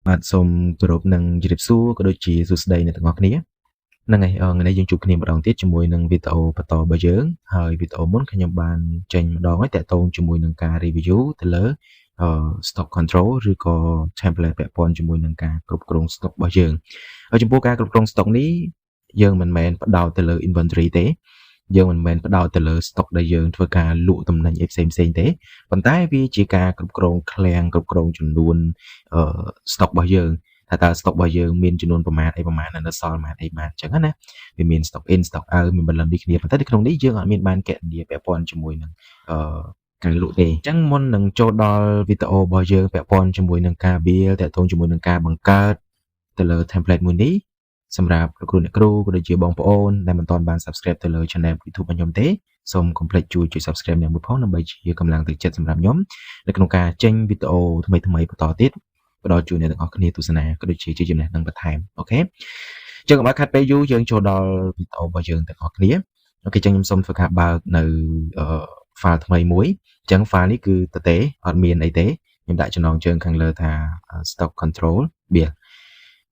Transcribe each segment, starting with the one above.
បាទសូមគោរពនិងជម្រាបសួរក៏ដូចជាសួស្តីអ្នកទាំងអស់គ្នាហ្នឹងហើយថ្ងៃនេះយើងជួបគ្នាម្ដងទៀតជាមួយនឹងវីដេអូបន្តរបស់យើងហើយវីដេអូមុនខ្ញុំបានចេញម្ដងហើយតាក់ទងជាមួយនឹងការ review ទៅលើ stock control ឬក៏ template ពាក់ព័ន្ធជាមួយនឹងការគ្រប់គ្រង stock របស់យើងហើយចំពោះការគ្រប់គ្រង stock នេះយើងមិនមែនផ្ដោតទៅលើ inventory ទេយើងមិនមែនផ្ដោតទៅលើ stock ដែលយើងធ្វើការលក់ទំនិញអីផ្សេងផ្សេងទេប៉ុន្តែវាជាការគ្រប់គ្រងឃ្លាំងគ្រប់គ្រងចំនួន stock របស់យើងថាតើ stock របស់យើងមានចំនួនប្រមាណអីប្រមាណនៅសល់ប្រមាណអីប្រមាណអញ្ចឹងណាវាមាន stock in stock out មាន balance ដូចគ្នាប៉ុន្តែនៅក្នុងនេះយើងអត់មានបានគណនាពាក់ព័ន្ធជាមួយនឹងការលក់ទេអញ្ចឹងមុននឹងចូលដល់វីដេអូរបស់យើងពាក់ព័ន្ធជាមួយនឹងការ build តាក់ទងជាមួយនឹងការបង្កើតទៅលើ template មួយនេះសម្រាប់លោកគ្រូអ្នកគ្រូក៏ដូចជាបងប្អូនដែលមិនទាន់បាន subscribe ទៅលើ channel YouTube របស់ខ្ញុំទេសូមកុំភ្លេចជួយចុច subscribe អ្នកមួយផងដើម្បីជាកម្លាំងទឹកចិត្តសម្រាប់ខ្ញុំនៅក្នុងការចេញវីដេអូថ្មីៗបន្តទៀតផ្ដល់ជូនអ្នកទាំងអស់គ្នាទស្សនាក៏ដូចជាជាចំណេះដឹងបន្ថែម OK ចឹងកុំឲ្យខាត់ពេលយូរយើងចូលដល់វីដេអូរបស់យើងទាំងអស់គ្នា OK ចឹងខ្ញុំសូមធ្វើការបើកនៅ file ថ្មីមួយអញ្ចឹង file នេះគឺទទេអត់មានអីទេខ្ញុំដាក់ចំណងជើងខាងលើថា stock control build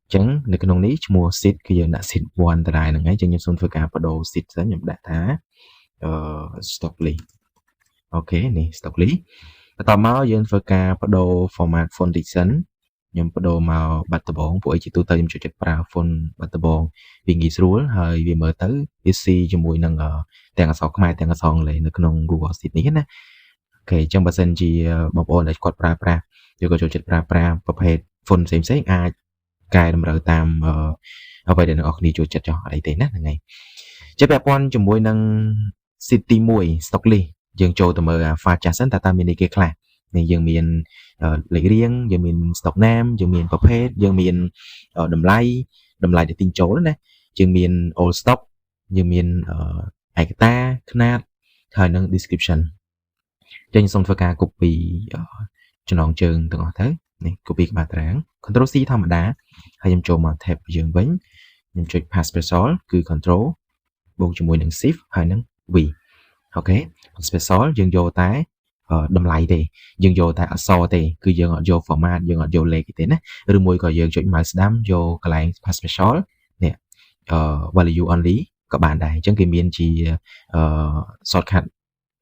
អញ្ចឹងនៅក្នុងនេះឈ្មោះ sheet គឺយើងដាក់ sheet 1ដដែលហ្នឹងហើយអញ្ចឹងខ្ញុំសូមធ្វើការបដូរ sheet សិនខ្ញុំដាក់ថាstock list OK នេះ stock list បន្ទាប់មកយើងធ្វើការបដូរ format font តិចសិនខ្ញុំបដូរមកបាត់ដំបងពួកអីជាទូទៅខ្ញុំចូលចិត្តប្រើ font បាត់ដំបងវាងាយស្រួលហើយវាមើលទៅវាស៊ីជាមួយនឹងទាំងអក្សរខ្មែរទាំងអក្សរអង់គ្លេសនៅក្នុង Google Sheet នេះណា OK អញ្ចឹងបើសិនជាបងប្អូនដែលគាត់ប្រើប្រាស់ឬក៏ចូលចិត្តប្រើប្រាស់ប្រភេទ font ផ្សេងផ្សេងអាចកែតម្រូវតាមអ្វីដែលអ្នកនរគ្នាចូលចិត្តចោះអីទេណាហ្នឹងហើយជាពាក់ព័ន្ធជាមួយនឹង sheet ទី1 stock list យើងចូលទៅមើលអា file ចាស់សិនតើតើមានអីគេខ្លះនេះយើងមានលេខរៀងយើងមាន stock name យើងមានប្រភេទយើងមានតម្លៃតម្លៃដែលទិញចូលណាយើងមាន old stock យើងមានឯកតាខ្នាតហើយនិង description ចឹងខ្ញុំសូមធ្វើការ copy ចំណងជើងទាំងអស់ទៅនេះ copy ក្បាលតារាង Ctrl C ធម្មតាហើយខ្ញុំចូលមក tab យើងវិញខ្ញុំចុច paste special គឺ Ctrl បូកជាមួយនឹង Shift ហើយនឹង V OK special យើងយកតែតម្លៃទេយើងយកតែអក្សរទេគឺយើងអត់យក format យើងអត់យកលេខទេណាឬមួយក៏យើងចុច mouse ស្ដាំយកកន្លែង paste special នេះvalue only ក៏បានដែរអញ្ចឹងគេមានជា shortcut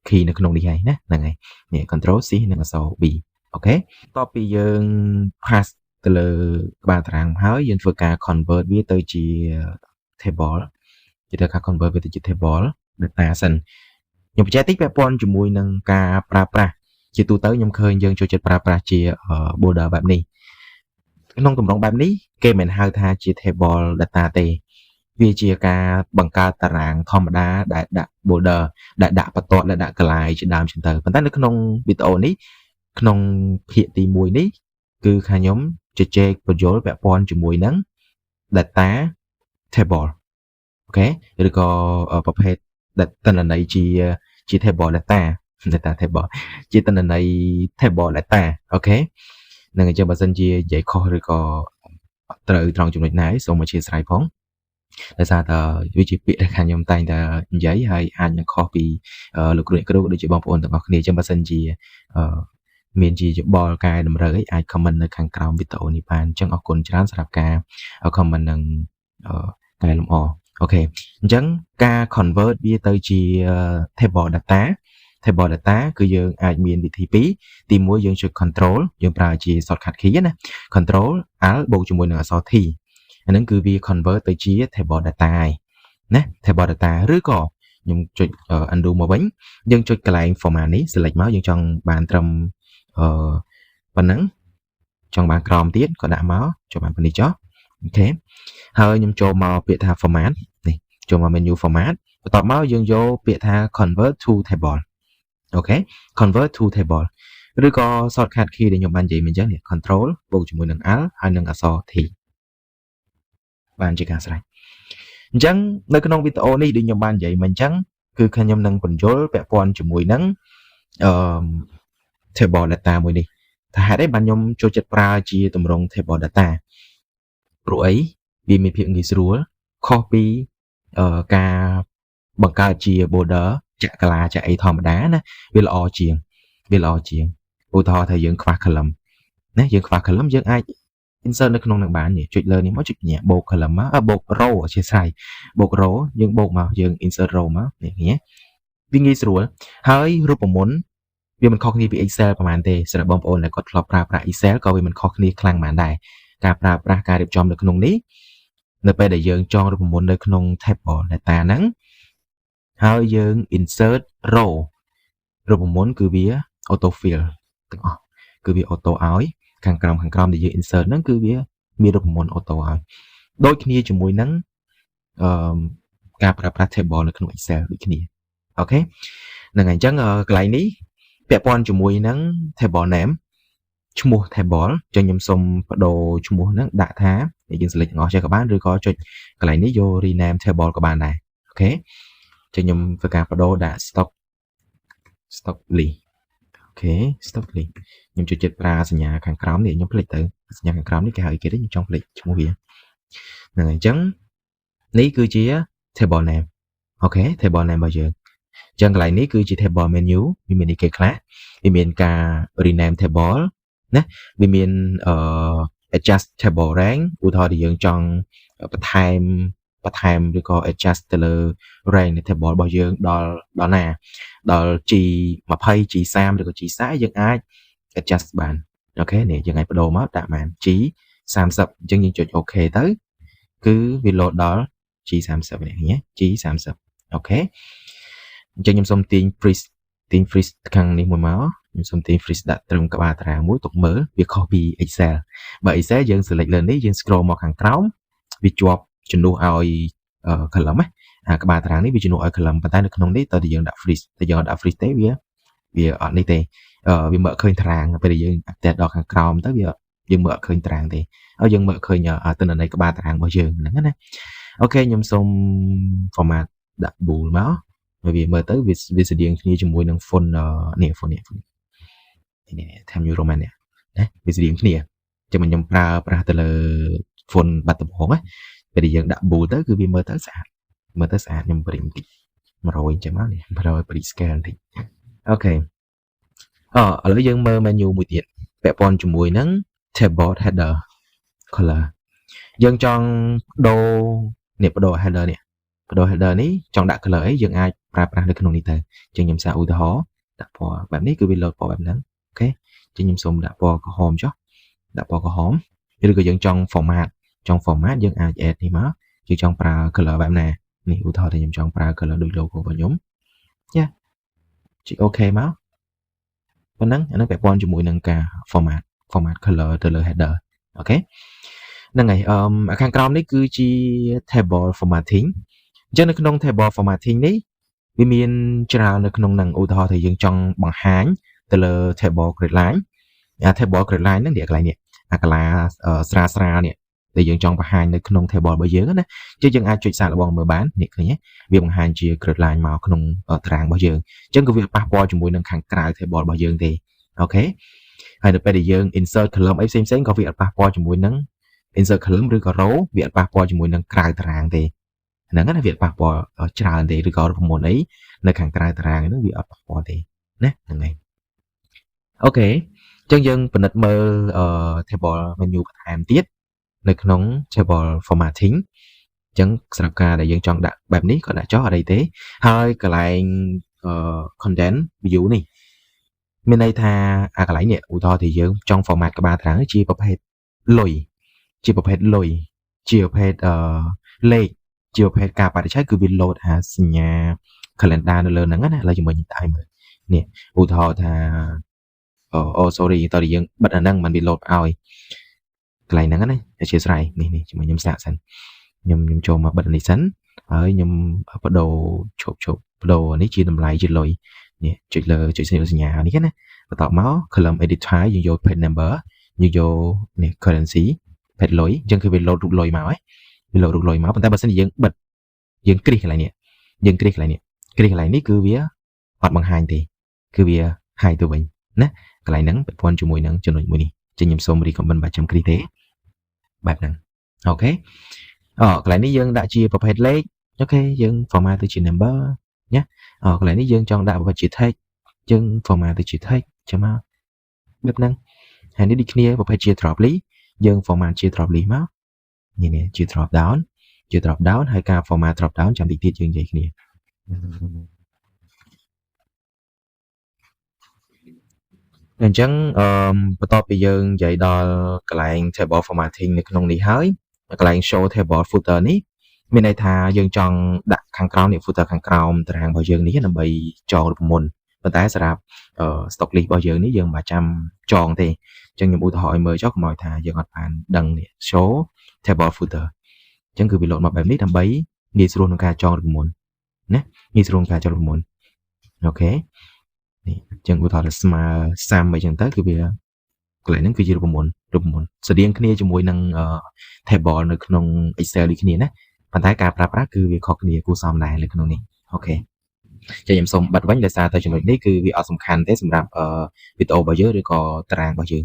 key នៅក្នុងនេះហើយណាហ្នឹងហើយនេះ control C និងអក្សរ V OK បន្ទាប់ពីយើង paste ទៅលើក្បាលតារាងហើយយើងធ្វើការ convert វាទៅជា table គេធ្វើការ convert វាទៅជា table data សិនខ្ញុំបញ្ជាក់តិចពាក់ព័ន្ធជាមួយនឹងការប្រើប្រាស់ជាទូទៅខ្ញុំឃើញយើងចូលចិត្តប្រើប្រាស់ជា border បែបនេះក្នុងទម្រង់បែបនេះគេមិនហៅថាជា table data ទេវាជាការបង្កើតតារាងធម្មតាដែលដាក់ border ដែលដាក់បន្ទាត់ដែលដាក់កលាយជាដើមចឹងទៅប៉ុន្តែនៅក្នុងវីដេអូនេះក្នុងភាគទី1នេះគឺខាងខ្ញុំជជែកពន្យល់ពាក់ព័ន្ធជាមួយនឹង data table OK ឬក៏ប្រភេទទិន្នន័យជា table data data table ជាទិន្នន័យ table data OK នឹងអញ្ចឹងបើសិនជានិយាយខុសឬក៏ត្រូវត្រង់ចំណុចណាសូមអធ្យាស្រ័យផងដោយសារតែវាជាពាក្យដែលខាងខ្ញុំតែងតែនិយាយហើយអាចនឹងខុសពីលោកគ្រូអ្នកគ្រូដូចជាបងប្អូនទាំងអស់គ្នាអញ្ចឹងបើសិនជាមានជាយោបល់កែតម្រូវអីអាច comment នៅខាងក្រោមវីដេអូនេះបានអញ្ចឹងអរគុណច្រើនសម្រាប់ការ comment និងកែលម្អ OK អញ្ចឹងការ convert វាទៅជា table data table data គឺយើងអាចមានវិធីពីរទីមួយយើងចុច control យើងប្រើជា shortcut key ណា control alt បូកជាមួយនឹងអក្សរ T អាហ្នឹងគឺវា convert ទៅជា table data ហើយណា table data ឬក៏ខ្ញុំចុច undo មកវិញយើងចុចកន្លែង format នេះ select មកយើងចង់បានត្រឹមអឺប៉ុណ្ណឹងចង់បានក្រោមទៀតក៏ដាក់មកចូលបានប៉ុណ្នេះចុះ OK ហើយខ្ញុំចូលមកពាក្យថា format នេះចូលមក menu format បន្ទាប់មកយើងយកពាក្យថា convert to table OK convert to table ឬក៏ shortcut key ដែលខ្ញុំបាននិយាយមិញអញ្ចឹងនេះ control បូកជាមួយនឹង alt ហើយនិងអក្សរ T បានជាការស្រេចអញ្ចឹងនៅក្នុងវីដេអូនេះដូចខ្ញុំបាននិយាយមិញអញ្ចឹងគឺខ្ញុំនឹងពន្យល់ពាក់ព័ន្ធជាមួយនឹងអឺ table data មួយនេះថាហេតុអីបានខ្ញុំចូលចិត្តប្រើជាទម្រង់ table data ព្រោះអីវាមានភាពងាយស្រួលខុសពីការបង្កើតជា border ចាក់កាឡាចាក់អីធម្មតាណាវាល្អជាងវាល្អជាងឧទាហរណ៍ថាយើងខ្វះ column ណាយើងខ្វះ column យើងអាច insert នៅក្នុងនឹងបាននេះចុចលើនេះមកចុចញ៉ាបូក column មកបូក row អធិស្ឋានបូក row យើងបូកមកយើង insert row មកនេះឃើញទេវាងាយស្រួលហើយរូបមន្តវាមិនខុសគ្នាពី Excel ប្រហែលទេសម្រាប់បងប្អូនដែលគាត់ធ្លាប់ប្រើប្រាស់ Excel ក៏វាមិនខុសគ្នាខ្លាំងប៉ុន្មានដែរការប្រើប្រាស់ការរៀបចំនៅក្នុងនេះនៅពេលដែលយើងចងរូបមន្តនៅក្នុង table data ហ្នឹងហើយយើង insert row រូបមន្តគឺវា auto fill ទាំងអស់គឺវា auto ឲ្យខាងក្រោមខាងក្រោមដែលយើង insert ហ្នឹងគឺវាមានរូបមន្ត auto ឲ្យដូចគ្នាជាមួយនឹងអឺការប្រើប្រាស់ table នៅក្នុង Excel ដូចគ្នាOK ហ្នឹងហើយអញ្ចឹងកន្លែងនេះពាក់ព័ន្ធជាមួយនឹង table name ឈ្មោះ table ចឹងខ្ញុំសូមបដូរឈ្មោះហ្នឹងដាក់ថាយើង select ទាំងអស់ចេះក៏បានឬក៏ចុចកន្លែងនេះយក rename table ក៏បានដែរ OK ចឹងខ្ញុំធ្វើការបដូរដាក់ stock list OK stock list ខ្ញុំចូលចិត្តប្រើសញ្ញាខាងក្រោមនេះខ្ញុំភ្លេចទៅសញ្ញាខាងក្រោមនេះគេហៅគេទេខ្ញុំចង់ភ្លេចឈ្មោះវាហ្នឹងហើយអញ្ចឹងនេះគឺជា table name OK table name របស់យើងអញ្ចឹងកន្លែងនេះគឺជា table menu វាមានអីគេខ្លះវាមានការ rename table ណាវាមានអឺ adjust table range ឧទាហរណ៍ដែលយើងចង់បន្ថែមបន្ថែមឬក៏ adjust ទៅលើ range នៃ table របស់យើងដល់ដល់ណាដល់ G20 G30 ឬក៏ G40 យើងអាច adjust បាន OK នេះយើងអាចបដូរមកដាក់បាន G 30អញ្ចឹងយើងចុច OK ទៅគឺវា load ដល់ G30 នេះឃើញទេ G30 OK អញ្ចឹងខ្ញុំសូមទាញ freeze ទាញ freeze ខាងនេះមួយមកខ្ញុំសូមទាញ freeze ដាក់ត្រឹមក្បាលតារាងមួយទុកមើលវាខុសពី Excel បើ Excel យើង select លើនេះយើង scroll មកខាងក្រោមវាជាប់ជំនួសឲ្យ column ណាអាក្បាលតារាងនេះវាជំនួសឲ្យ column ប៉ុន្តែនៅក្នុងនេះតើយើងដាក់ freeze តែយើងអត់ដាក់ freeze ទេវាវាអត់នេះទេវាមើលឃើញតារាងពេលដែលយើងតែដល់ខាងក្រោមទៅវាយើងមើលអត់ឃើញតារាងទេហើយយើងមើលឃើញទិន្នន័យក្បាលតារាងរបស់យើងហ្នឹងណាOK ខ្ញុំសូម format ដាក់ bold មកហើយវាមើលទៅវាវាស្តៀងគ្នាជាមួយនឹង font នេះ font នេះ font នេះ Times New Roman នេះណាវាស្តៀងគ្នាចឹងខ្ញុំប្រើប្រាស់ទៅលើ font បាត់ដំបងណាពេលដែលយើងដាក់ bold ទៅគឺវាមើលទៅស្អាតមើលទៅស្អាតខ្ញុំបរិបន្តិច100អញ្ចឹងមកនេះ100បរិ scale បន្តិច OK អឥឡូវយើងមើល menu មួយទៀតពាក់ព័ន្ធជាមួយនឹង table header color យើងចង់ដូរនេះបដូរ header នេះបដូរ header នេះចង់ដាក់ color អីយើងអាចប្រើប្រាស់នៅក្នុងនេះទៅអញ្ចឹងខ្ញុំសាកឧទាហរណ៍ដាក់ពណ៌បែបនេះគឺវា load ពណ៌បែបហ្នឹង OK អញ្ចឹងខ្ញុំសូមដាក់ពណ៌ក្រហមចុះដាក់ពណ៌ក្រហមឬក៏យើងចង់ format ចង់ format យើងអាច add នេះមកយើងចង់ប្រើ color បែបណានេះឧទាហរណ៍ថាខ្ញុំចង់ប្រើ color ដូច logo របស់ខ្ញុំយ៉ាចុច OK មកប៉ុណ្ណឹងអានឹងពាក់ព័ន្ធជាមួយនឹងការ format color ទៅលើ header OK ហ្នឹងហើយអឺខាងក្រោមនេះគឺជា table formatting អញ្ចឹងនៅក្នុង table formatting នេះវាមានច្រើននៅក្នុងនឹងឧទាហរណ៍ថាយើងចង់បង្ហាញទៅលើ table grid line អា table grid line ហ្នឹងនេះកន្លែងនេះអាកាឡាស្រាលស្រាលនេះដែលយើងចង់បង្ហាញនៅក្នុង table របស់យើងណាចឹងយើងអាចចុចសាកល្បងមើលបាននេះឃើញទេវាបង្ហាញជា grid line មកក្នុងតារាងរបស់យើងអញ្ចឹងក៏វាប៉ះពាល់ជាមួយនឹងខាងក្រៅ table របស់យើងទេOK ហើយនៅពេលដែលយើង insert column អីផ្សេងៗក៏វាអត់ប៉ះពាល់ជាមួយនឹង insert column ឬក៏ row វាអត់ប៉ះពាល់ជាមួយនឹងក្រៅតារាងទេហ្នឹងណាវាអត់ប៉ះពាល់ច្រើនទេឬក៏រូបមន្តអីនៅខាងក្រៅតារាងហ្នឹងវាអត់ប៉ះពាល់ទេណាហ្នឹងហើយ OK អញ្ចឹងយើងពិនិត្យមើល table menu បន្ថែមទៀតនៅក្នុង table formatting អញ្ចឹងសម្រាប់ការដែលយើងចង់ដាក់បែបនេះក៏ដាក់ចុះអត់អីទេហើយកន្លែង content view នេះមានន័យថាអាកន្លែងនេះឧទាហរណ៍ថាយើងចង់ format ក្បាលតារាងជាប្រភេទលុយជាប្រភេទលុយជាប្រភេទអឺលេខជាប្រភេទការបរិច្ឆេទគឺវា load អាសញ្ញា calendar នៅលើហ្នឹងណាឥឡូវជាមួយខ្ញុំឲ្យមើលនេះឧទាហរណ៍ថាអូ sorry តើយើងបិទអាហ្នឹងមិនវា load ឲ្យកន្លែងហ្នឹងណាអធិស្ឋាននេះនេះជាមួយខ្ញុំសាកសិនខ្ញុំខ្ញុំចូលមកបិទអានេះសិនហើយខ្ញុំបដូរឈប់ឈប់បដូរនេះជាតម្លៃជាលុយនេះចុចលើចុចសញ្ញានេះណាបន្ទាប់មក column edit type យើងយក page number យើងយកនេះ currency ភេទលុយអញ្ចឹងគឺវា load រូបលុយមកហើយវា load រូបលុយមកប៉ុន្តែបើសិនជាយើងបិទយើងគ្រីសកន្លែងនេះយើងគ្រីសកន្លែងនេះគ្រីសកន្លែងនេះគឺវាអត់បង្ហាញទេគឺវា hide ទៅវិញណាកន្លែងហ្នឹងពាក់ព័ន្ធជាមួយនឹងចំណុចមួយនេះចឹងខ្ញុំសូម recommend បាច់ចាំគ្រីសទេបែបហ្នឹង OK អូកន្លែងនេះយើងដាក់ជាប្រភេទលេខ OK យើង format ទៅជា number ណាអូកន្លែងនេះយើងចង់ដាក់ប្រភេទជា text យើង format ទៅជា text ចាំមកបែបហ្នឹងហើយនេះដូចគ្នាប្រភេទជា drop list យើង format ជា drop list មកនេះនេះជា drop down ជា drop down ហើយការ format drop down ចាំតិចទៀតយើងនិយាយគ្នាអញ្ចឹងអឺបន្ទាប់ពីយើងនិយាយដល់កន្លែង table formatting នៅក្នុងនេះហើយកន្លែង show table footer នេះមានន័យថាយើងចង់ដាក់ខាងក្រោមនេះ footer ខាងក្រោមតារាងរបស់យើងនេះដើម្បីចងរូបមន្តប៉ុន្តែសម្រាប់ stock list របស់យើងនេះយើងមិនបាច់ចាំចងទេអញ្ចឹងខ្ញុំឧទាហរណ៍ឲ្យមើលចុះកុំឲ្យថាយើងអត់បានដឹងនេះ show table footer អញ្ចឹងគឺវាលោតមកបែបនេះដើម្បីងាយស្រួលក្នុងការចងរូបមន្តណាងាយស្រួលក្នុងការចងរូបមន្តOK នេះអញ្ចឹងឧទាហរណ៍ថាស្មើ sum អីចឹងទៅគឺវាកន្លែងហ្នឹងគឺជារូបមន្តរូបមន្តស្តៀងគ្នាជាមួយនឹង table នៅក្នុង Excel ដូចគ្នាណាប៉ុន្តែការប្រើប្រាស់គឺវាខុសគ្នាគួរសមដែរនៅក្នុងនេះOK ចឹងខ្ញុំសូមបិទវិញដោយសារតែចំណុចនេះគឺវាអត់សំខាន់ទេសម្រាប់វីដេអូរបស់យើងឬក៏តារាងរបស់យើង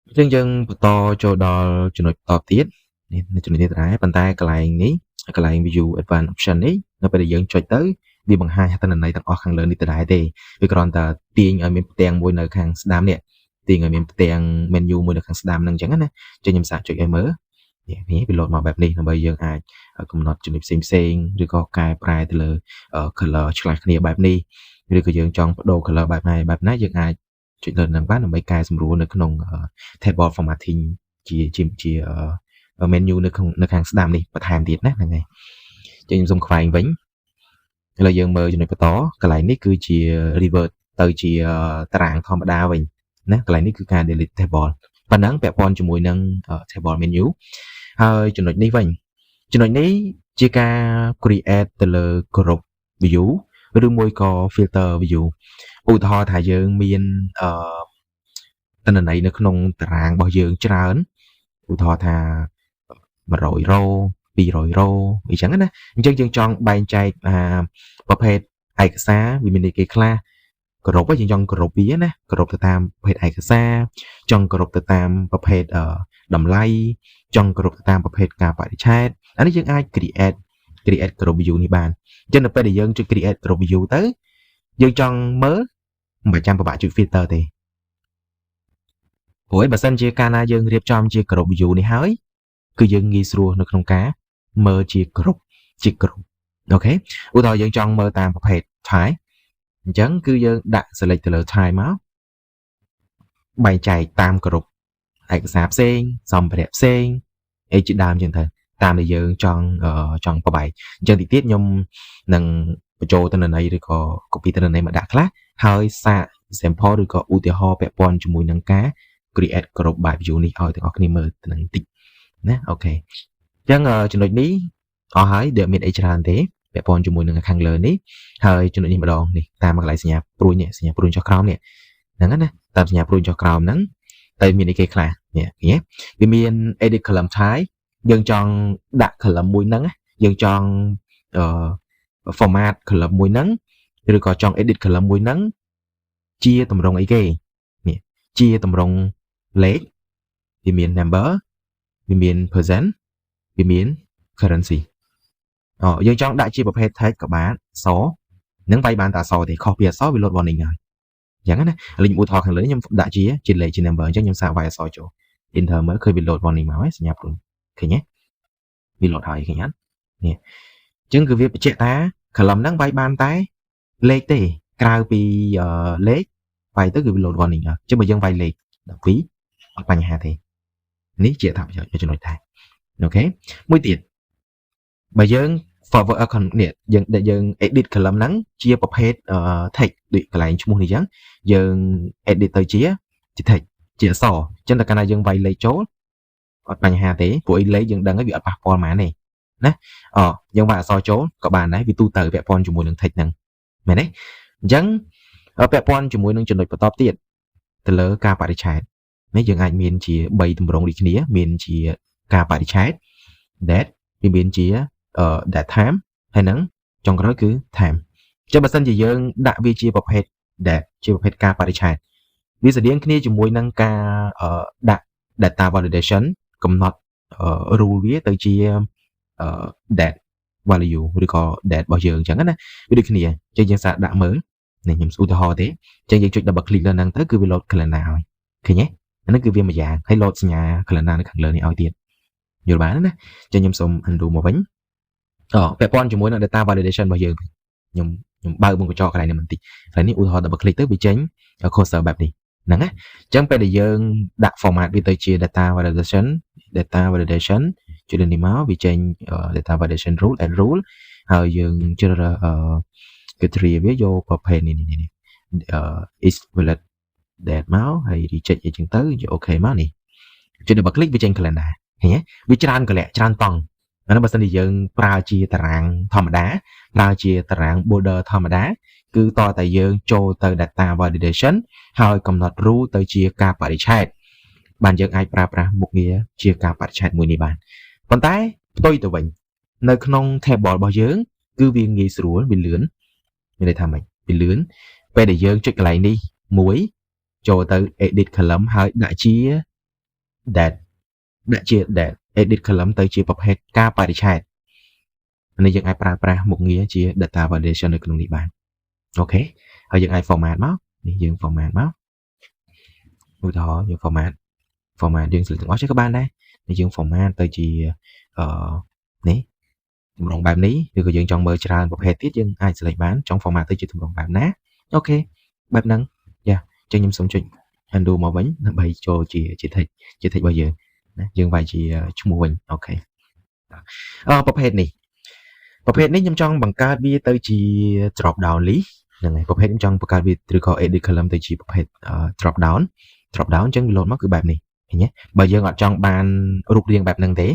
អញ្ចឹងយើងបន្តចូលដល់ចំណុចបន្តទៀតនេះនៅចំណុចនេះដែរប៉ុន្តែកន្លែងនេះកន្លែង view advanced option នេះនៅពេលដែលយើងចុចទៅវាបង្ហាញទិន្នន័យទាំងអស់ខាងលើនេះដដែលទេវាគ្រាន់តែទាញឲ្យមានផ្ទាំងមួយនៅខាងស្ដាំនេះទាញឲ្យមានផ្ទាំង menu មួយនៅខាងស្ដាំហ្នឹងអញ្ចឹងណាចឹងខ្ញុំសាកចុចឲ្យមើលនេះនេះវាលោតមកបែបនេះដើម្បីយើងអាចកំណត់ចំណុចផ្សេងផ្សេងឬក៏កែប្រែទៅលើ color ឆ្លាស់គ្នាបែបនេះឬក៏យើងចង់បដូរ color បែបណាបែបណាយើងអាចចុចលើនឹងបានដើម្បីកែសម្រួលនៅក្នុង table formatting ជាជាជា menu នៅក្នុងនៅខាងស្ដាំនេះបន្ថែមទៀតណាហ្នឹងហើយចឹងខ្ញុំសូមខ្វែងវិញឥឡូវយើងមើលចំណុចបន្តកន្លែងនេះគឺជា revert ទៅជាតារាងធម្មតាវិញណាកន្លែងនេះគឺការ delete table ប៉ុណ្ណឹងពាក់ព័ន្ធជាមួយនឹង table menu ហើយចំណុចនេះវិញចំណុចនេះជាការ create ទៅលើ group view ឬមួយក៏ filter view ឧទាហរណ៍ថាយើងមានអឺទិន្នន័យនៅក្នុងតារាងរបស់យើងច្រើនឧទាហរណ៍ថា100 row 200 row អីចឹងណាអញ្ចឹងយើងចង់បែងចែកអាប្រភេទឯកសារវាមានអីគេខ្លះគោរពយើងចង់គោរពវាណាគោរពទៅតាមប្រភេទឯកសារចង់គោរពទៅតាមប្រភេទតម្លៃចង់គោរពទៅតាមប្រភេទការបរិច្ឆេទអានេះយើងអាច create group view នេះបានអញ្ចឹងនៅពេលដែលយើងចុច create group view ទៅយើងចង់មើលមិនបាច់ចាំពិបាកចុច filter ទេព្រោះឯបើសិនជាកាលណាយើងរៀបចំជា group view នេះហើយគឺយើងងាយស្រួលនៅក្នុងការមើលជា group ជា group OK ឧទាហរណ៍យើងចង់មើលតាមប្រភេទ type អញ្ចឹងគឺយើងដាក់ select ទៅលើ type មកបែងចែកតាមក្រុមឯកសារផ្សេងសម្ភារៈផ្សេងអីជាដើមអញ្ចឹងទៅតាមដែលយើងចង់ចង់ប្របែកអញ្ចឹងតិចទៀតខ្ញុំនឹងបញ្ចូលទិន្នន័យឬក៏ copy ទិន្នន័យមកដាក់ខ្លះហើយសាក sample ឬក៏ឧទាហរណ៍ពាក់ព័ន្ធជាមួយនឹងការ create group by view នេះឲ្យទាំងអស់គ្នាមើលទៅនឹងតិចណាOK អញ្ចឹងចំណុចនេះអស់ហើយដែលមានអីច្រើនទេពាក់ព័ន្ធជាមួយនឹងខាងលើនេះហើយចំណុចនេះម្ដងនេះតាមកន្លែងសញ្ញាព្រួយនេះសញ្ញាព្រួយចុះក្រោមនេះហ្នឹងណាតាមសញ្ញាព្រួយចុះក្រោមហ្នឹងតែមានអីគេខ្លះនេះឃើញទេវាមាន edit column type យើងចង់ដាក់ column មួយហ្នឹងយើងចង់អឺ format column មួយហ្នឹងឬក៏ចង់ edit column មួយហ្នឹងជាទម្រង់អីគេនេះជាទម្រង់លេខវាមាន number វាមាន percent វាមាន currency អូយើងចង់ដាក់ជាប្រភេទ text ក៏បានសនឹងវាយបានតែអក្សរទេខុសពីអក្សរវាលោត warning ហើយអញ្ចឹងណាឥឡូវខ្ញុំឧទាហរណ៍ខាងលើខ្ញុំដាក់ជាជាលេខជា number អញ្ចឹងខ្ញុំសាកវាយអក្សរចូល enter មើលឃើញវាលោត warning មកហើយសញ្ញាព្រួញឃើញទេវាលោតហើយឃើញអត់នេះអញ្ចឹងគឺវាបញ្ជាក់ថា column ហ្នឹងវាយបានតែលេខទេក្រៅពីលេខវាយទៅគឺវាលោត warning ហើយអញ្ចឹងបើយើងវាយលេខ12អត់បញ្ហាទេនេះជាអត្ថប្រយោជន៍ចំណុចដែរ OK មួយទៀតបើយើង forward នេះយើងយើង edit column ហ្នឹងជាប្រភេទ text ដូចកន្លែងឈ្មោះនេះអញ្ចឹងយើង edit ទៅជាជា text ជាអក្សរអញ្ចឹងតែកាលណាយើងវាយលេខចូលអត់បញ្ហាទេព្រោះអីលេខយើងដឹងហើយវាអត់ប៉ះពាល់ហ្មងទេណាអយើងវាយអក្សរចូលក៏បានដែរវាទូទៅពាក់ព័ន្ធជាមួយនឹង text ហ្នឹងមែនទេអញ្ចឹងពាក់ព័ន្ធជាមួយនឹងចំណុចបន្តទៀតទៅលើការបរិច្ឆេទនេះយើងអាចមានជា3ទម្រង់ដូចគ្នាមានជាការបរិច្ឆេទ date វាមានជា date time ហើយនឹងចុងក្រោយគឺ time អញ្ចឹងបើសិនជាយើងដាក់វាជាប្រភេទ date ជាប្រភេទការបរិច្ឆេទវាស្តៀងគ្នាជាមួយនឹងការដាក់ data validation កំណត់ rule វាទៅជា date value ឬក៏ date របស់យើងអញ្ចឹងណាវាដូចគ្នាអញ្ចឹងយើងសាកដាក់មើលនេះខ្ញុំឧទាហរណ៍ទេអញ្ចឹងយើងចុច double click លើហ្នឹងទៅគឺវា load calendar ហើយឃើញទេ អានេះគឺវាមួយយ៉ាងហើយ load សញ្ញា calendar នៅខាងលើនេះឲ្យទៀតយល់បានណាចឹងខ្ញុំសូម undo មកវិញអូពាក់ព័ន្ធជាមួយនឹង data validation របស់យើងខ្ញុំខ្ញុំបើកវងកញ្ចក់កន្លែងនេះបន្តិចកន្លែងនេះឧទាហរណ៍ double click ទៅវាចេញ cursor បែបនេះហ្នឹងណាអញ្ចឹងពេលដែលយើងដាក់ format វាទៅជា data validation data validation ចុចលើនេះមកវាចេញ data validation rule add rule ហើយយើងជ្រើសរើស criteria វាយកប្រភេទនេះនេះ is valid date មកហើយ reject អីចឹងទៅយក OK មកនេះចុច double click វាចេញ calendar ឃើញទេវាច្រើនកលៈច្រើនតង់អានោះបើសិនជាយើងប្រើជាតារាងធម្មតាប្រើជាតារាង border ធម្មតាគឺតតែយើងចូលទៅ data validation ហើយកំណត់ rule ទៅជាការបរិច្ឆេទបានយើងអាចប្រើប្រាស់មុខងារជាការបរិច្ឆេទមួយនេះបានប៉ុន្តែផ្ទុយទៅវិញនៅក្នុង table របស់យើងគឺវាងាយស្រួលវាលឿនមានន័យថាម៉េចវាលឿនពេលដែលយើងចុចកន្លែងនេះមួយចូលទៅ edit column ហើយដាក់ជា date ដាក់ជា date edit column ទៅជាប្រភេទការបរិច្ឆេទនេះយើងអាចប្រើប្រាស់មុខងារជា data validation នៅក្នុងនេះបាន OK ហើយយើងអាច format មកនេះយើង format មកឧទាហរណ៍យើង format format យើង select ទាំងអស់ចេះក៏បានដែរនេះយើង format ទៅជាអឺនេះទម្រង់បែបនេះឬក៏យើងចង់មើលច្រើនប្រភេទទៀតយើងអាច select បានចង់ format ទៅជាទម្រង់បែបណា OK បែបហ្នឹងយ៉ាចឹងខ្ញុំសូមចុច undo មកវិញដើម្បីចូលជាជា text ជា text របស់យើងណាយើងវាយជាឈ្មោះវិញ OK អឺប្រភេទនេះប្រភេទនេះខ្ញុំចង់បង្កើតវាទៅជា drop down list ហ្នឹងហើយប្រភេទខ្ញុំចង់បង្កើតវាឬក៏ edit column ទៅជាប្រភេទ drop down drop down អញ្ចឹង load មកគឺបែបនេះឃើញទេបើយើងអត់ចង់បានរូបរាងបែបហ្នឹងទេ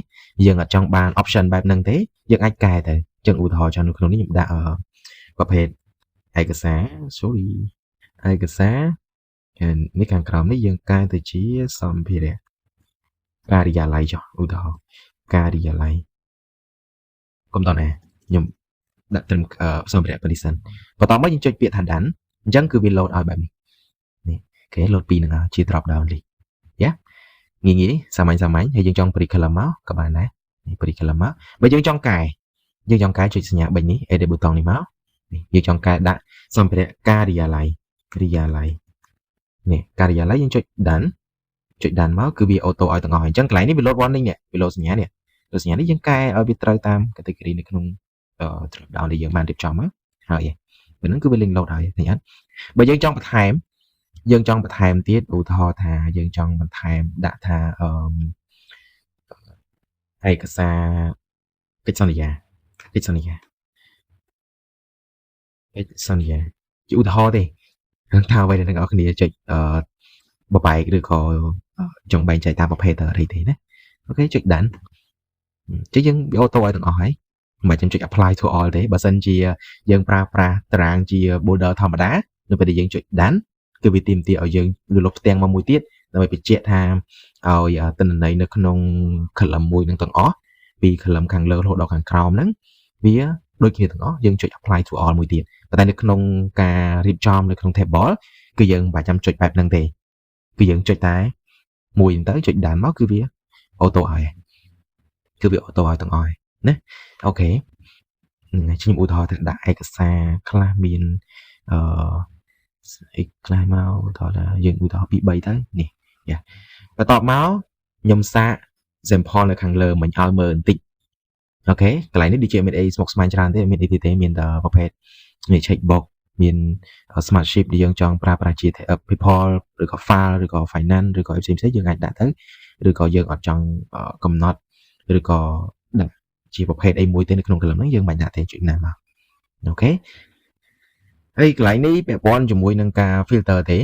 យើងអត់ចង់បាន option បែបហ្នឹងទេយើងអាចកែទៅអញ្ចឹងឧទាហរណ៍ចាំនៅក្នុងនេះខ្ញុំដាក់ប្រភេទឯកសារ sorry ឯកសារនេះខាងក្រោមនេះយើងកែទៅជាសម្ភារៈការិយាល័យចុះឧទាហរណ៍ការិយាល័យកុំតណាខ្ញុំដាក់ត្រឹមសម្ភារៈប៉ុណ្នេះសិនបន្តមកយើងចុចពាក្យថា done អញ្ចឹងគឺវា load ឲ្យបែបនេះនេះគេ load ពីរហ្នឹងជា drop down list យ៉ាងាយងាយសាមញ្ញសាមញ្ញហើយយើងចង់ pre column មកក៏បានដែរនេះ pre column មកបើយើងចង់កែយើងចង់កែចុចសញ្ញាប៊ិចនេះ edit button នេះមកនេះយើងចង់កែដាក់សម្ភារៈការិយាល័យការិយាល័យនេះការិយាល័យយើងចុច done ចុច done មកគឺវា auto ឲ្យទាំងអស់អញ្ចឹងកន្លែងនេះវា load warning នេះវា load សញ្ញានេះ load សញ្ញានេះយើងកែឲ្យវាត្រូវតាម category នៅក្នុង drop down ដែលយើងបានរៀបចំមកហើយពេលហ្នឹងគឺវាលេង load ហើយឃើញអត់បើយើងចង់បន្ថែមយើងចង់បន្ថែមទៀតឧទាហរណ៍ថាយើងចង់បន្ថែមដាក់ថាអឺឯកសារកិច្ចសន្យាកិច្ចសន្យាកិច្ចសន្យាជាឧទាហរណ៍ទេនឹងថាអ្វីដែលអ្នកនរគ្នាចុចអឺបបែកឬក៏ចង់បែងចែកតាមប្រភេទទៅអីទេណា OK ចុច done ចឹងយើងវា auto ឲ្យទាំងអស់ហើយមិនចាំចុច apply to all ទេបើសិនជាយើងប្រើប្រាស់តារាងជា border ធម្មតានៅពេលដែលយើងចុច done គឺវាទាមទារឲ្យយើងលុបផ្ទាំងមកមួយទៀតដើម្បីបញ្ជាក់ថាឲ្យទិន្នន័យនៅក្នុង column មួយនឹងទាំងអស់ពី column ខាងលើរហូតដល់ខាងក្រោមហ្នឹងវាដូចគ្នាទាំងអស់យើងចុច apply to all មួយទៀតប៉ុន្តែនៅក្នុងការរៀបចំនៅក្នុង table គឺយើងមិនបាច់ចាំចុចបែបហ្នឹងទេគឺយើងចុចតែមួយទៅចុច done មកគឺវា auto ឲ្យគឺវា auto ឲ្យទាំងអស់ណា OK ហ្នឹងខ្ញុំឧទាហរណ៍ទៅដាក់ឯកសារខ្លះមានអឺអីខ្លះមកឧទាហរណ៍ថាយើងឧទាហរណ៍2 3ទៅនេះយ៉ាបន្ទាប់មកខ្ញុំសាក sample នៅខាងលើមិញឲ្យមើលបន្តិច OK កន្លែងនេះដូចជាមានអីស្មុគស្មាញច្រើនទេមានអីទេមានតែប្រភេទនេះ check box មាន smart sheet ដែលយើងចង់ប្រើប្រាស់ជា people ឬក៏ file ឬក៏ finance ឬក៏ផ្សេងៗយើងអាចដាក់ទៅឬក៏យើងអត់ចង់កំណត់ឬក៏ដាក់ជាប្រភេទអីមួយទេនៅក្នុង column ហ្នឹងយើងមិនដាក់ទេចុចណាមក OK ហើយកន្លែងនេះពាក់ព័ន្ធជាមួយនឹងការ filter ទេ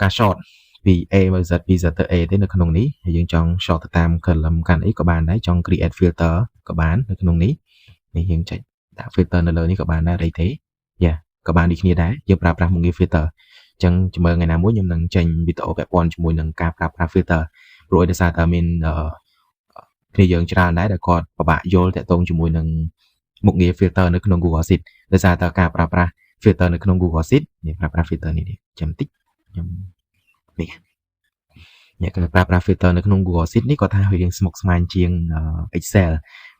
ការ sort ពី A មក Z ពី Z ទៅ A ទេនៅក្នុងនេះហើយយើងចង់ sort ទៅតាម column កាន់អីក៏បានដែរចង់ create filter ក៏បាននៅក្នុងនេះនេះយើងចុចដាក់ filter នៅលើនេះក៏បានដែរអីទេយ៉ាក៏បានដូចគ្នាដែរយើងប្រើប្រាស់មុខងារ filter អញ្ចឹងចាំមើលថ្ងៃណាមួយខ្ញុំនឹងចេញវីដេអូពាក់ព័ន្ធជាមួយនឹងការប្រើប្រាស់ filter ព្រោះដោយសារតែមានគ្នាយើងច្រើនដែរដែលគាត់ពិបាកយល់តាក់ទងជាមួយនឹងមុខងារ filter នៅក្នុង Google Sheet ដោយសារតែការប្រើប្រាស់ filter នៅក្នុង Google Sheet នេះប្រើប្រាស់ filter នេះចាំតិចខ្ញុំនេះអ្នកក៏ប្រើប្រាស់ filter នៅក្នុង Google Sheet នេះគាត់ថាវារៀងស្មុគស្មាញជាង Excel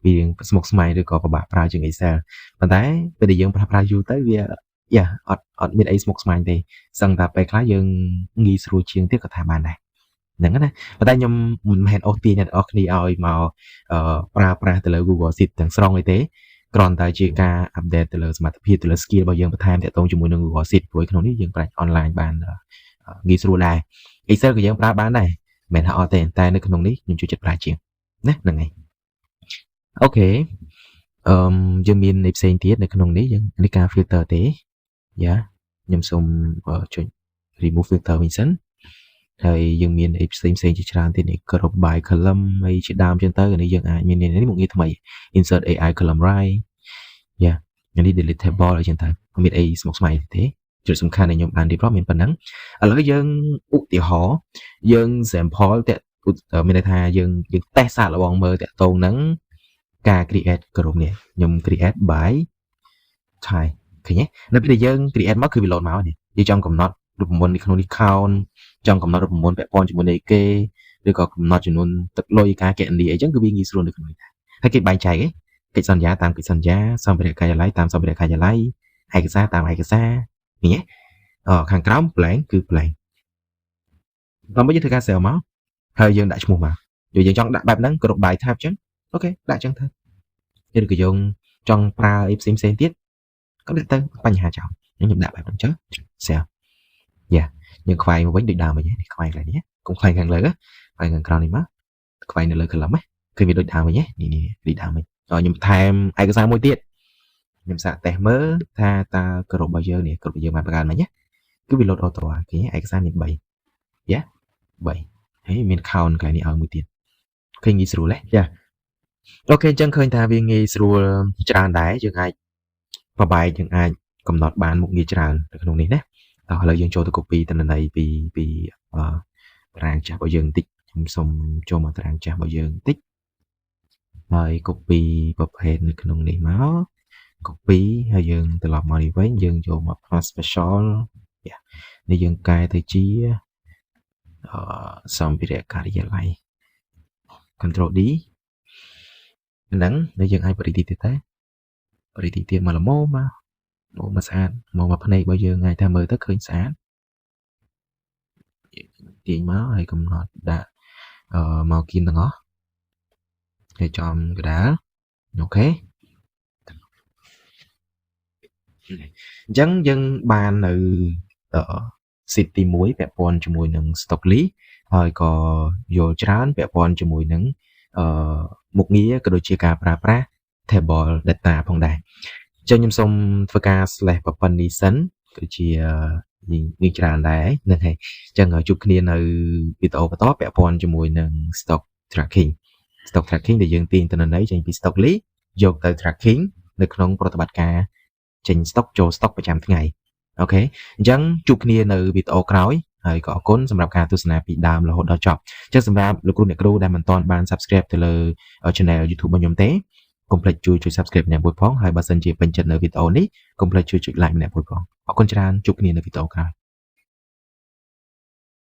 វារៀងស្មុគស្មាញឬក៏ពិបាកប្រើជាង Excel ប៉ុន្តែពេលដែលយើងប្រើប្រាស់យូរទៅវាយ៉ាអត់អត់មានអីស្មុគស្មាញទេសឹងតែពេលខ្លះយើងងាយស្រួលជាងទៀតក៏ថាបានដែរ ហ្នឹងណាប៉ុន្តែខ្ញុំមិនមែនអូសទាញអ្នកទាំងអស់គ្នាឲ្យមកប្រើប្រាស់ទៅលើ Google Sheet ទាំងស្រុងអីទេគ្រាន់តែជាការ update ទៅលើសមត្ថភាពទៅលើ skill របស់យើងបន្ថែមទាក់ទងជាមួយនឹង Google Sheet ព្រោះក្នុងនេះយើងប្រើ online បានងាយស្រួលដែរ Excel ក៏យើងប្រើបានដែរមិនថាអត់ទេតែនៅក្នុងនេះខ្ញុំចូលចិត្តប្រើជាងណាហ្នឹងហើយ OK អឺយើងមាននៃផ្សេងទៀតនៅក្នុងនេះយើងនេះការ filter ទេយ៉ាខ្ញុំសូមចុច remove filter វិញសិនហើយយើងមានអីផ្សេងផ្សេងជាច្រើនទៀតនេះ group by column អីជាដើមចឹងទៅនេះយើងអាចមាននេះមុខងារថ្មី insert AI column right យ៉ានេះ delete table អីចឹងទៅមានអីស្មុគស្មាញទេจุดសំខាន់ដែលខ្ញុំបានរៀបរាប់មានប៉ុណ្ណឹងឥឡូវយើងឧទាហរណ៍យើង sample តមានន័យថាយើងយើងតេស្តសាកល្បងមើលតាក់ទងនឹងការ create ក្រុមនេះខ្ញុំ create by type ឃើញទេនៅពេលដែលយើង create មកគឺវា load មកនេះយើងចង់កំណត់រូបមន្តនៅក្នុងនេះ count ចង់កំណត់រូបមន្តពាក់ព័ន្ធជាមួយនៃគេឬក៏កំណត់ចំនួនទឹកលុយការគណនាអីចឹងគឺវាងាយស្រួលនៅក្នុងនេះហើយគេបែងចែកឯងកិច្ចសន្យាតាមកិច្ចសន្យាសម្ភារៈការិយាល័យតាមសម្ភារៈការិយាល័យឯកសារតាមឯកសារឃើញទេអខាងក្រោម blank គឺ blank ដល់មកយើងធ្វើការ save មកហើយយើងដាក់ឈ្មោះមកយើងចង់ដាក់បែបហ្នឹងគ្រប់ by type ចឹង OK ដាក់ចឹងទៅឬក៏យើងចង់ប្រើអីផ្សេងផ្សេងទៀតក៏ដាក់ទៅបញ្ហាចោលខ្ញុំដាក់បែបហ្នឹងចឹង save យ៉ាយើងខ្វែងមកវិញដូចដើមវិញនេះខ្វែងកន្លែងនេះកុំខ្វែងខាងលើខ្វែងខាងក្រោមនេះមកខ្វែងនៅលើ column ណាឃើញវាដូចដើមវិញនេះនេះដូចដើមវិញខ្ញុំបន្ថែមឯកសារមួយទៀតខ្ញុំសាកតេស្តមើលថាតើក្រុមរបស់យើងនេះក្រុមរបស់យើងបានបង្កើតមិញណាគឺវា load auto ឃើញឯកសារមាន3យ៉ា3ហើយមាន count កន្លែងនេះឲ្យមួយទៀតឃើញងាយស្រួលទេយ៉ា OK អញ្ចឹងឃើញថាវាងាយស្រួលច្រើនដែរយើងអាចបបែកយើងអាចកំណត់បានមុខងារច្រើននៅក្នុងនេះណាតោះឥឡូវយើងចូលទៅ copy ទិន្នន័យពីពីអឺតារាងចាស់របស់យើងបន្តិចខ្ញុំសូមចូលមកតារាងចាស់របស់យើងបន្តិចហើយ copy ប្រភេទនៅក្នុងនេះមក copy ហើយយើងត្រឡប់មកនេះវិញយើងយកមក plus special នេះយើងកែទៅជាអឺសម្ភារៈការិយាល័យ Control D ហ្នឹងដែលយើងអាចបរិទីទៀតតែបរិទីទៀតមកល្មមមកមកមកស្អាតមកមកភ្នែករបស់យើងអាចថាមើលទៅឃើញស្អាតទាញមកហើយកំណត់ដាក់អឺមកគៀនទាំងអស់ហើយចំកដាល OK អញ្ចឹងយើងបាននៅ sheet ទី1ពាក់ព័ន្ធជាមួយនឹង stock list ហើយក៏យល់ច្រើនពាក់ព័ន្ធជាមួយនឹងអឺមុខងារក៏ដូចជាការប្រើប្រាស់ table data ផងដែរអញ្ចឹងខ្ញុំសូមធ្វើការ slash ប៉ុណ្ណេះសិនគឺជាយើងច្រើនដែរហ្នឹងហើយអញ្ចឹងជួបគ្នានៅវីដេអូបន្តពាក់ព័ន្ធជាមួយនឹង stock tracking stock tracking ដែលយើងទាញទិន្នន័យចេញពី stock list យកទៅ tracking នៅក្នុងប្រតិបត្តិការចេញ stock ចូល stock ប្រចាំថ្ងៃ OK អញ្ចឹងជួបគ្នានៅវីដេអូក្រោយហើយក៏អរគុណសម្រាប់ការទស្សនាពីដើមរហូតដល់ចប់អញ្ចឹងសម្រាប់លោកគ្រូអ្នកគ្រូដែលមិនទាន់បាន Subscribe ទៅលើ Channel YouTube របស់ខ្ញុំទេកុំភ្លេចជួយចុច Subscribe ម្នាក់មួយផងហើយបើសិនជាពេញចិត្តនៅវីដេអូនេះកុំភ្លេចជួយចុច Like ម្នាក់មួយផងអរគុណច្រើនជួបគ្នានៅវីដេអូក្រោយ។